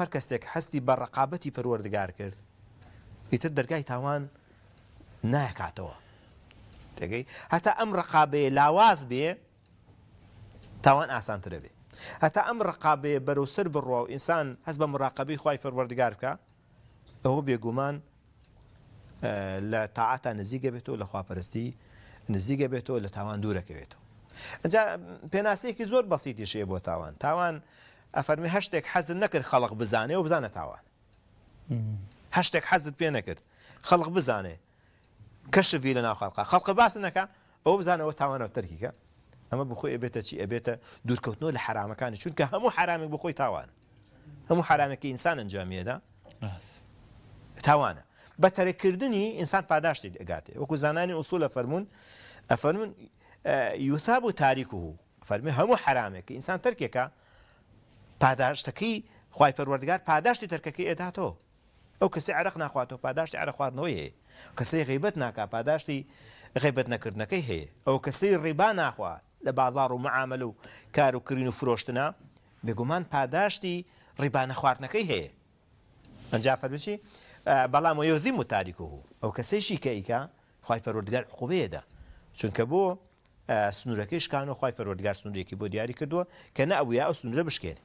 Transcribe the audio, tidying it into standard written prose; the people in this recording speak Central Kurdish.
هەر کەسێک هەستی بە ڕەقابەتی پەروەردگار کرد ئیتر دەرگای تاوان ناکاتەوە. تێگەی؟ هەتا ئەم ڕەقابەیە لاواز بێ تاوان ئاسانترە بێ. هەتا ئەم ڕەقابەیە بەرەو سەر بڕوا و ئینسان هەست بە مراقەبەی خوای پەروەردگار بکا ئەوە بێگومان لە تاعاتا نزیکە بێتەوە لە خواپەرستی نزیکە بێتەوە لە تاوان دوورەکەوێتەوە. ئەجا پێناسەیەکی زۆر بەسیتیش هەیە بۆ تاوان. تاوان ئەفەرمێ هەر شتێک حەزت نەکرد خەڵق بزانێ و بزانە تاوان. هەر شتێک حەزت پێ نەکرد خەڵق بزانێ کەشفی لە ناو خەڵقا خەڵقە باس نەکا ئەوە بزانە ئەوە تاوانە و تەرکی کە. ئەمە بخۆی ئەبێتە چی؟ ئەبێتە دوورکەوتنەوە لە حەرامەکانی چونکە هەموو حەرامێک بخۆی تاوان هەموو حەرامێک کە ئینسان ئەنجامیەدا تاوانە بە تەرککردنی ئینسان پاداشتی ئەگاتێ وەکو زانانی ئوسول ئەفەرموون ئەفەرموون یوثاب تاریکه فەرمی هەموو حەرامێک کە ئینسان تەرکێکە پاداشتەکەی خوای پەروەردگار پاداشتی تەرکەکەی ئەداتەوە ئەو کەسەی عەرەق ناخواتەوە پاداشتی عەرەق خواردنەوەی هەیە کەسەی غیبەت ناکا پاداشتی غیبەت نەکردنەکەی هەیە ئەو کەسەی ڕیبا ناخوا لە بازاڕ و معامەلە و کار و کرین و فرۆشتنا بێگومان پاداشتی ڕیبا نەخواردنەکەی هەیە ئەنجا فەرمی چی بەڵام ویذم تارکه ئەو کەسەیشی کە ئیکا خوای پەروەردگار عقوبەی ئەدا چونکە بۆ سنوورەکەی شکانەوە خوای پەروەردگار سنوورێکی بۆ دیاری کردووە کە نەئەبوویا ئەو سنوورە بشکێنێ.